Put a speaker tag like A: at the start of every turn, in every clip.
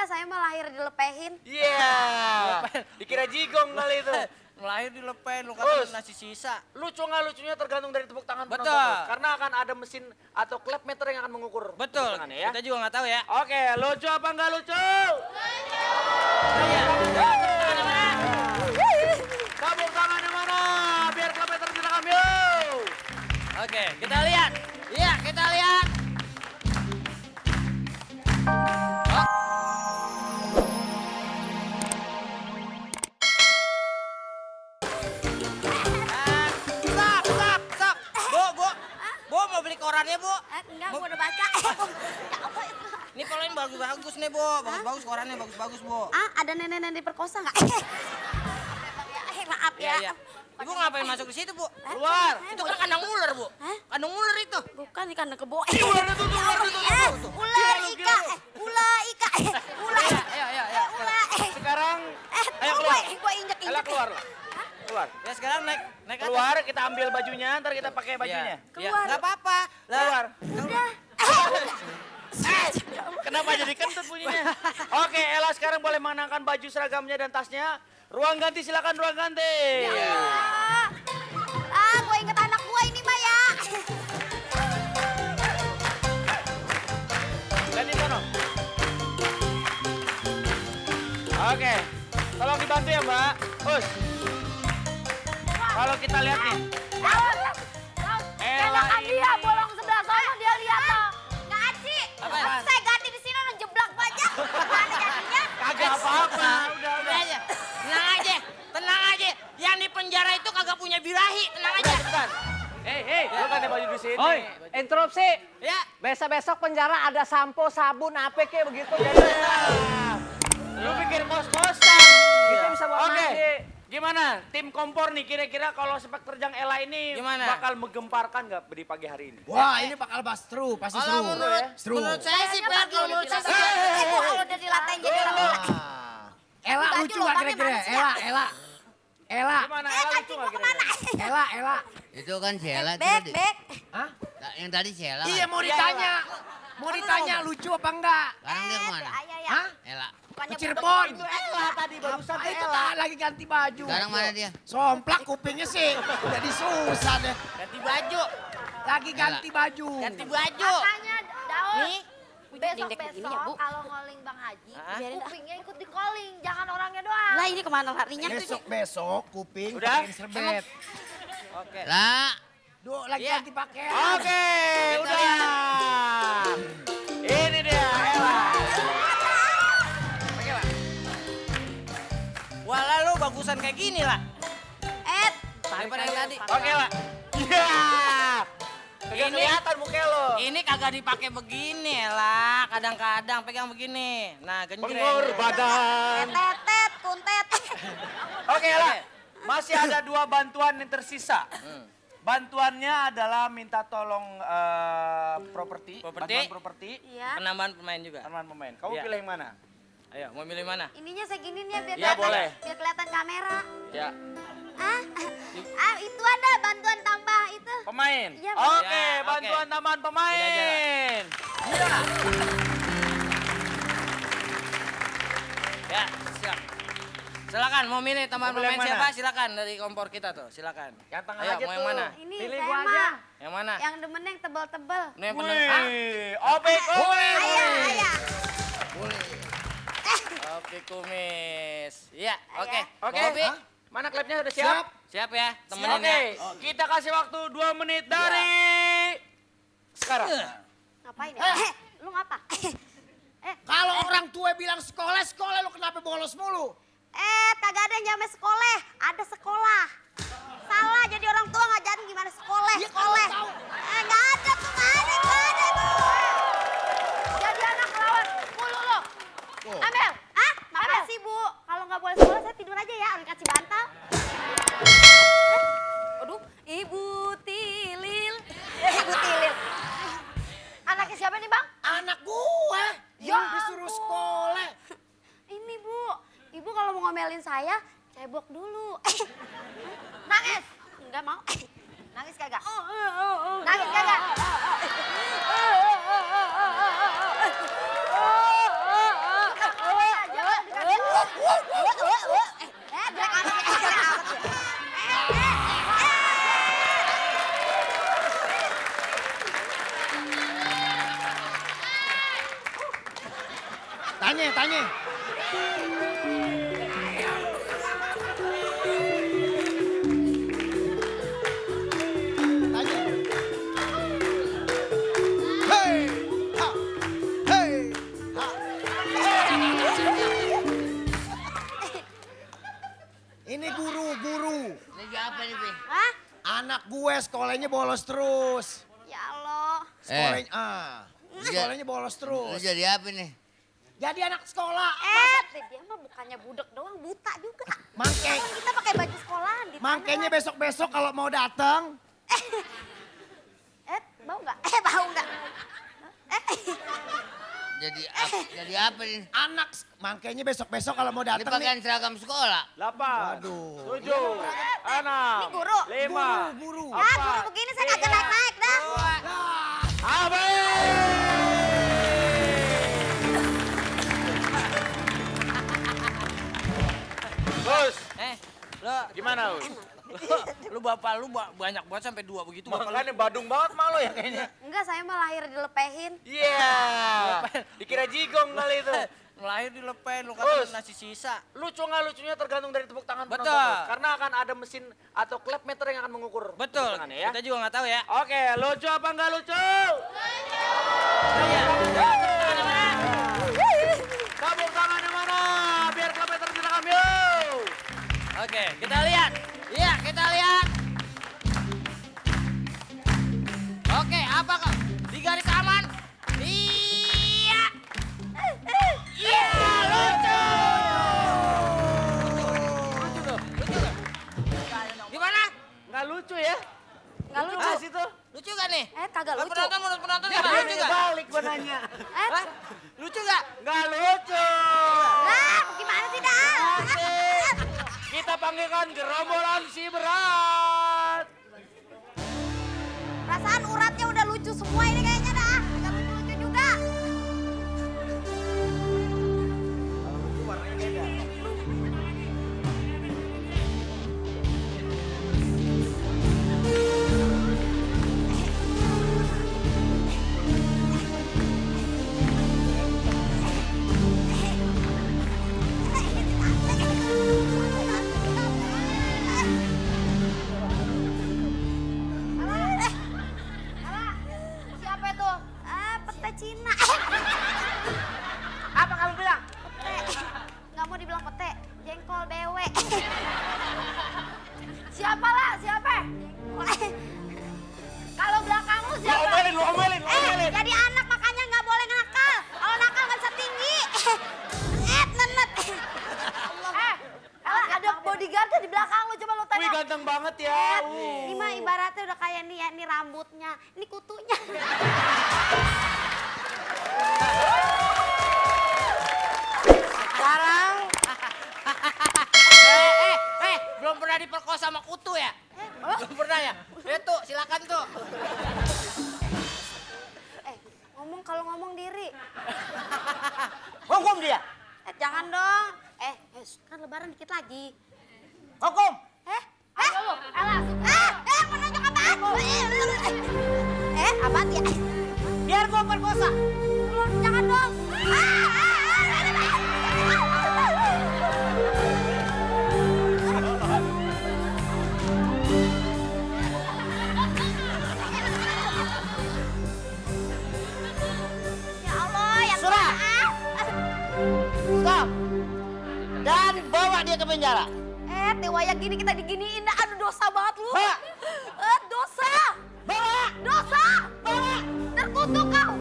A: saya mah lahir dilepehin.
B: Iya. Dikira jigong kali itu.
C: Lahir dilepen, lu kata nasi sisa.
B: Lucu nggak lucunya tergantung dari tepuk tangan
C: Betul.
B: penonton, Bos. Karena akan ada mesin atau klep meter yang akan mengukur
C: Betul,
B: tangannya ya.
C: kita juga nggak tahu ya.
B: Oke, lucu apa nggak lucu?
C: Iya. Tangan mana?
B: Tepuk tangannya mana? Biar klep meter direkam yuk.
C: Oke, kita lihat. Iya, kita lihat. Stop. Bu, mau beli korannya, Bu?
A: Enggak, gua udah baca. Ya apa itu?
C: Ini polanya bagus-bagus nih, Bu. Bagus-bagus korannya, bagus-bagus, Bu.
A: Ada nenek-nenek diperkosa nggak? Maaf ya.
C: Iya. Ibu ngapain masuk di situ, Bu?
B: Keluar.
C: Itu kan kandang ular, Bu.
A: Hah?
C: Kandang ular itu.
A: Bukan ikan kebo.
B: Ular itu tuh.
A: Ular ika. Ular ika. Ular.
C: Ayo.
A: Ular.
B: Sekarang, ayo keluar.
A: Gua injek-injek.
B: Ella keluar lah. Keluar.
C: Ya sekarang naik atas.
B: Keluar, kita ambil bajunya, ntar kita pakai bajunya.
C: Iya. Nggak apa-apa.
B: Keluar.
A: Udah.
B: Kenapa jadi kentut bunyinya? Oke, Ella sekarang boleh mengenakan baju seragamnya dan tasnya. Ruang ganti, silakan ruang ganti.
A: Gua inget anak gua ini mah ya.
B: Ganti sono. Oke, tolong dibantu ya Mbak. Us. Kalau kita lihat nih, Ella
A: Enakan
B: ini.
A: dia bolong sebelah sono dia lihat tuh. Nggak aci.
C: Apaan?
A: Saya ganti di sini orang jeblak banyak. Mana jadinya?
B: Kagak apa-apa. Udah.
C: aja. Tenang aja. Yang di penjara itu kagak punya birahi. Tenang aja.
B: Cepetan. Hei, lu ganti baju di sini.
D: Oi, interupsi.
C: Ya.
D: Besok-besok penjara ada sampo, sabun, apa kayak begitu.
B: Lu pikir kos-kosan.
D: Kita bisa bawa
B: Oke.
D: mandi.
B: Gimana? Tim kompor nih kira-kira kalau sepak terjang Ella ini
C: Gimana?
B: bakal menggemparkan nggak di pagi hari ini?
E: Wah, ini bakal seru, pasti seru.
C: Menurut saya sih, Per, kalau menurut saya sih.
A: Kalau udah dilatain jadi orang jelek.
E: Ella
A: Baju
E: lucu
A: lo,
E: gak
A: pakai
E: kira-kira?
A: manusia.
E: Ella.
B: Gimana? Ella lucu nggak kira-kira?
E: Ella.
F: Itu kan Sheila
A: Bek,
F: tadi.
A: bek.
E: Hah?
F: Yang tadi Sheila
E: Iya
F: kan?
E: mau ditanya. Mau ditanya lucu apa enggak?
F: Sekarang dia kemana?
A: Ya.
E: Hah?
F: Ella.
A: Bukannya
E: Ke Cirebon.
B: Itu Ella tadi barusan
E: Apa itu
B: Ella.
E: tak lagi ganti baju.
F: Sekarang mana dia?
E: Somplak kupingnya sih. Jadi susah deh.
C: Ganti baju.
E: Lagi ganti baju.
C: Ganti baju.
A: Makanya Daud.
C: Nih.
A: Besok-besok kalau calling Bang Haji,
C: Hah?
A: kupingnya ikut di calling, jangan orangnya doang.
G: Lah ini kemana larinya?
E: Besok kuping
B: Udah?
E: pakein serbet.
C: Oke.
F: Lah,
E: Duh, lagi
C: Iya.
E: ganti pakaian.
B: Oke, udah. Ini dia Ella.
C: Wah, lalu bagusan kayak gini lah. Daripada yang tadi.
B: Oke lah. Iya. Kagak
C: Ini-
B: kelihatan muka lo.
C: Ini kagak dipakai begini lah. Kadang-kadang pegang begini. Nah, genjreng.
B: Pengorbanan.
A: Tetet, kuntet.
B: Oke lah. Masih ada 2 bantuan yang tersisa. Bantuannya adalah minta tolong properti,
C: Properti.
B: bantuan properti,
A: Iya.
C: Penambahan pemain juga.
B: teman pemain. Kamu
C: Iya.
B: pilih yang mana?
C: Ayo, mau milih mana?
A: Ininya seginiin ya biar
B: Iya,
A: kelihatan,
B: boleh.
A: biar kelihatan kamera.
B: Ya,
A: Itu ada bantuan tambah itu.
B: pemain.
A: Iya,
B: Oke,
C: Ya, oke.
B: bantuan tambahan pemain.
C: Ya, siap. Silakan, mau milih tambahan
B: Mau pilih
C: pemain
B: yang
C: siapa?
B: mana?
C: Silakan dari kompor kita tuh, silakan.
B: Yang tengah
C: Ayo,
B: aja
C: mau yang
B: tuh.
C: mana?
A: Ini
D: Pilih
A: saya
D: gua aja.
A: mah
C: Yang mana?
A: yang demennya yang tebel-tebel.
C: Ini yang bener. Hah?
B: Wih, obek.
A: Ayah.
C: Oke, kumis. Iya, oke.
B: Oke,
C: Bobi,
B: mana klepnya udah siap?
C: siap ya, temenin
B: Oke,
C: ya.
B: kita kasih waktu 2 menit dari sekarang.
A: Ngapain ya? Lu ngapa?
E: Kalau orang tua bilang sekolah, lu kenapa bolos mulu?
A: Kagak ada yang jamnya sekolah, ada sekolah. Salah jadi orang tua ngajarin gimana sekolah,
E: Iya,
A: sekolah.
E: tahu.
A: Nggak ada tuh, nggak ada tuh. Jadi anak lawan mulu lo. Amel, makasih Bu. Kalau nggak boleh sekolah saya tidur aja ya, ambil kasih bantal. Aduh, Ibu Tilil. Ibu Tilil. Anaknya siapa nih Bang?
E: Anak gue
A: Ya
E: yang disuruh sekolah.
A: Ini Bu, Ibu kalau mau ngomelin saya, cebok dulu. Nangis? Enggak mau. Nangis kagak? Nangis kagak?
E: Tanya. Hei, ha, hei, ha. Ini guru.
F: Lagi apa nih, Pi?
A: Hah?
E: Anak gue sekolahnya bolos terus.
A: Ya Allah.
E: Sekolahnya bolos
F: Lu
E: terus.
F: jadi apa nih?
E: Jadi anak sekolah.
A: Dia mah bukannya budek doang, buta juga.
E: Mangke.
A: Kan kita pakai baju sekolahan. ditanya
E: Makanya
A: lah.
E: besok-besok kalau mau datang,
A: Bau nggak? Bau nggak?
F: Jadi apa nih?
E: makanya besok-besok kalau mau
F: Ini
E: datang
F: pakaian
E: nih.
F: seragam sekolah.
B: 8,
E: Waduh.
B: 7, 6,
A: Ini guru.
B: 5,
E: Guru.
A: Ya, guru begini saya kagak naik-naik dah.
B: Gus,
C: Lo,
B: gimana Gus?
C: lu bapak lu banyak banget sampai 2 begitu. Bapak lu.
B: Makanya badung banget malu ya kayaknya.
A: Enggak, saya mah lahir dilepehin.
B: Iya. Dikira jigong kali itu.
C: Lahir dilepen, lu
B: Gus.
C: kata nasi sisa.
B: Lucu nggak lucunya tergantung dari tepuk tangan
C: Betul.
B: penonton, Gus. Karena akan ada mesin atau klep meter yang akan mengukur
C: Betul,
B: tepuk tangannya ya.
C: kita juga nggak tahu ya.
B: Oke, lucu apa nggak lucu? Tepuk tangannya mana? Biar klep meter direkam yuk.
C: Oke, kita lihat. Iya, kita lihat. Oke, apa kau? Di garis aman? Iya. Iya, lucu. Lucu tuh, lucu gak? Gimana?
B: Nggak lucu ya?
A: Nggak lucu.
B: Ah, situ.
C: Lucu gak nih?
A: Kagak lucu.
C: Penonton
B: Ya,
C: lucu gak?
B: balik gua nanya.
C: Hah? Lucu gak?
B: Nggak lucu.
A: Lah, gimana sih dah?
B: Kita panggilkan gerombolan si berat.
A: Perasaan uratnya udah lucu semua ini kayaknya dah. Nggak lucu-lucu juga. Siapa itu? Pete Cina.
B: Apa kamu bilang?
A: Pete. Nggak mau dibilang pete. Jengkol bewe. Siapa lah? Siapa? Kalau belakang lu
B: Lu
A: siapa?
B: omelin.
A: Jadi anak makanya nggak boleh nakal. Kalau nakal nggak bisa tinggi. Nenet. Ada bodyguardnya di belakang lu, coba lu
B: Wih,
A: tengok.
B: ganteng banget ya.
A: Ini mah ibaratnya udah kayak nih ya, ini rambutnya, ini kutunya.
C: Sekarang. Belum pernah diperkosa sama kutu ya? Belum pernah ya? Tuh, silakan tuh.
A: Kalau ngomong diri.
C: Hukum dia.
A: Jangan dong. Kan lebaran dikit lagi.
C: Hukum.
A: Ayo lu, menunjuk apaan? Apaan ya?
C: Biar gua perkosa.
A: Jangan dong. Ya Allah, yang
C: Surah.
A: maaf.
C: Stop. Dan bawa dia ke penjara.
A: Tewaya gini kita diginiin, aduh dosa banget lu.
C: Bawa.
A: Dosa.
C: Bawa.
A: Dosa. Terkutuk kau.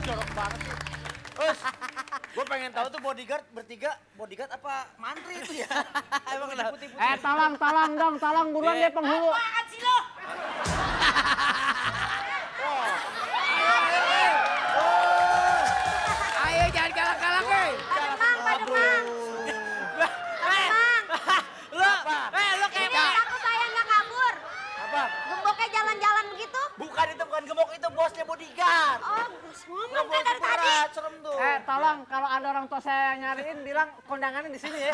B: Jorok banget sih. Us, gue pengen tahu tuh bodyguard bertiga, bodyguard apa mantri itu ya? Emang kenapa?
D: Tolong buruan deh penghulu.
C: Apaan sih lo?
E: Ayo jangan galak-galak,
A: Pademang.
C: Lo kayak
A: Aku saya nggak kabur.
B: Apa?
A: Gemboknya jalan-jalan begitu.
B: Bukan itu, bukan gemuk, itu bosnya bodyguard.
A: Oh, Gus ngomong kan dari tadi.
B: Serem tuh.
D: Tolong kalau ada orang tua saya nyariin bilang kondangannya di sini ya.